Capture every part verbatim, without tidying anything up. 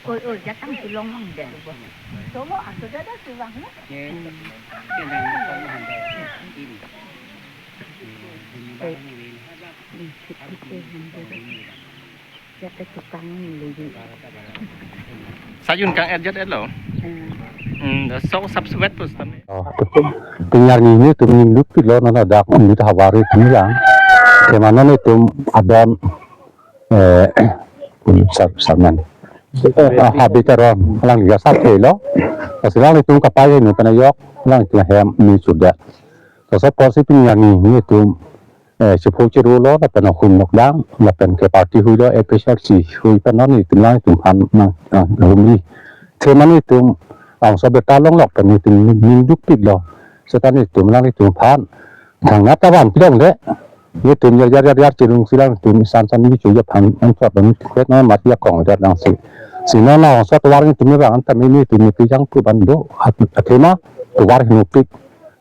Oi, oi, jatang si long mang dei. Solo, ah, sudah dah, sudah, ya. Sajun kang-et jat-et lo. Hmm, so sab suwet pus tame. Oh, pini arni netum ningduk pilo, non ladak Umlit ahavar atum lang. Kemano netum adon, eh, sab, sabnan. Ah, habit aron, lang liga sab thelo. Pas lang netum kapai nu kana yok, lang netum hem ni sudah. Kaso porsi pini arni netum, eh, chepho chero lo, lapen ahum nokdang, lapen ke party hui lo, A P H L C hui pen non netum lang netum aphan nang, nang, humri. Kemano netum, ang so beta longlok pen netum ningduk pilo. Seta netum lang netum aphan thangnat avan pidong le. Netum yar yar yar yar chirung silang netum san san ni chuya aphan an chot ban kwet non mat ya kong dar dang si. Si non na so tovar netum ni bang an tame netum ni pijang pu ban do. At-, athema tovar hinupik.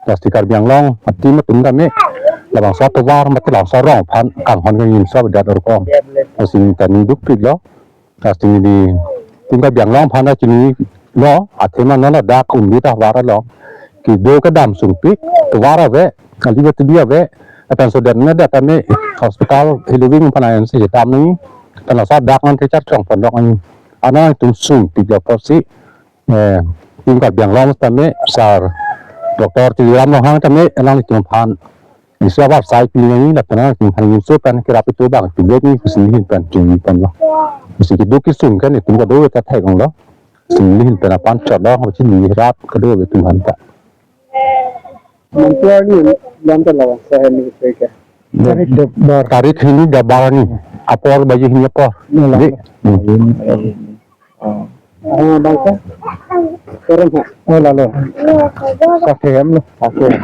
Plastic Karbi Anglong atum atum tame. Labangso tovar mate labangso arong aphan kanghon kangnim so bedat orkong. Lasi ta ningduk pilo. Lasi netum Karbi Anglong aphan ta chinilo, athema non ladak Umlit ahavar along kedo kedam sungpik, tovar ave, kali bati ave, lapen so dan na dat tame hospital healing aphan ayan si dam nangji, lapen laso dak non kecharchong pondok nangji. Ana netum sungpik lo porsi, eh, netum Karbi Anglong tame, sir Doctor Tuliram Ronghang tame, alang netum aphan isi avarsai pi nangji, lapen alang netum aphan inso pen kerap itu bang, itu bek ni kusi hin pen, jung pen lo. Kusi keduk kesung kan, netum kado ta thek lo. Kusi hin pen apan chot lo, kusi ni rat kado netum aphan ta. Mantu arni jam ta lawan, saya ni saya ke. Tarik dua bar. Tarik hini dua bar ni. Apor baji hini apor. Ni lah. Di. Hmm. Oh. Ah, bangsa? Kurang, ha? Oh, lalo. Pakai hem lo. Pakai hem.